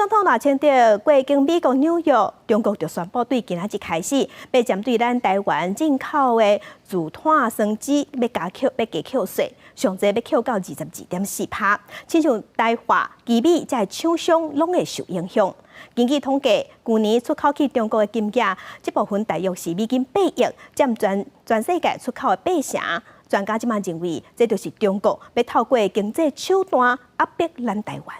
總統賴清德過境美國紐約，中國就宣布對今仔日開始，欲針對咱台灣進口的聚碳酸酯欲加扣，欲加扣稅，上濟欲扣到22.4%，親像台化、奇美這廠商攏會受影響。根據統計，舊年出口去中國的金額，這部分大約是美金8億，佔全全世界出口的八成。專家這馬認為，這就是中國欲透過經濟手段壓迫咱台灣。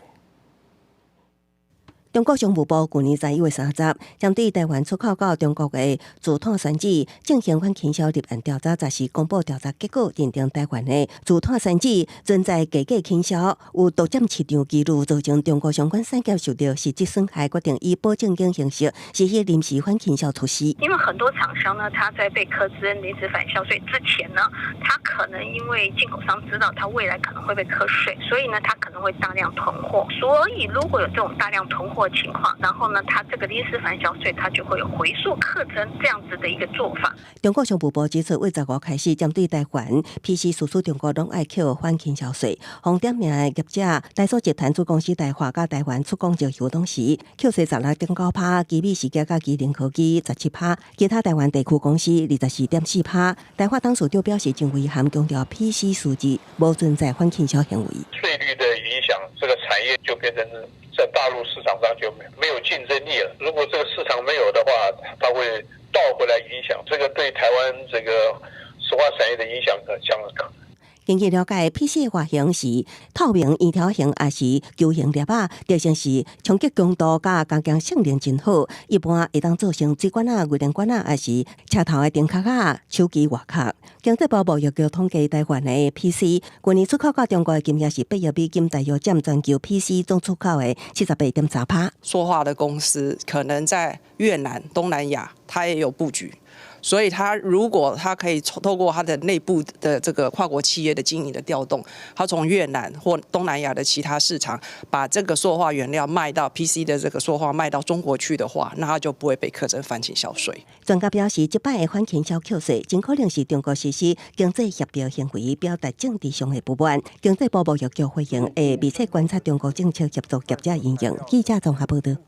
中國商務部舊年11月30，針對台灣出口到中國的聚碳酸酯進行反傾銷立案調查，十四公布調查結果，認定台灣的聚碳酸酯存在加價傾銷，有獨佔市場紀錄，造成中國相關產業受到實質損害，決定以保證金形式實施臨時反傾銷措施。因為很多廠商呢，他在被課徵臨時反銷稅之前呢，他可能因為進口商知道他未來可能會被課稅，所以呢，他可能會大量囤貨。所以如果有這種大量囤貨情況，然後呢，他這個臨時反銷稅，他就會有回溯課徵這樣子的一個做法。中國商務部指出，為十五開始針對台灣 PC 輸出中國攏愛扣反傾銷稅，予點名的業者，台塑集團子公司台化佮台灣出光石油董事扣稅16.9%，奇美時計佮麒麟科技17%，其他台灣地區公司24.4%。台化董事長表示真遺憾，強調 PC 數字無存在反傾銷行為。稅率的影響，這個產業就變成在大陸市場上就沒有競爭力了。如果這個市場沒有的話，它會倒回來影響，這個對台灣這個石化產業的影響可相當大。根據了解，PC 的外形是透明圓條形，抑是球形粒仔，特性是衝擊強度佮加強性能真好，一般會當做成水管仔、鋁電管仔，抑是車頭的燈殼仔、手機外殼。經濟部貿易局統計，台灣的 PC 舊年出口到中國的金額是8億美金，大約佔全球 PC 總出口的78.3%。塑化的公司可能在越南、東南亞，它也有布局。所以，他如果他可以透過他的內部的這個跨國企業的經營的調動，他從越南或東南亞的其他市場把這個塑化原料賣到 PC 的這個塑化賣到中國去的話，那他就不會被課徵反傾銷稅。專家表示，這擺的反傾銷扣稅，真可能是中國實施經濟協調行為，表達政治上的不滿。經濟部貿易局回應，會密切觀察中國政策協助業者應用。記者綜合報道。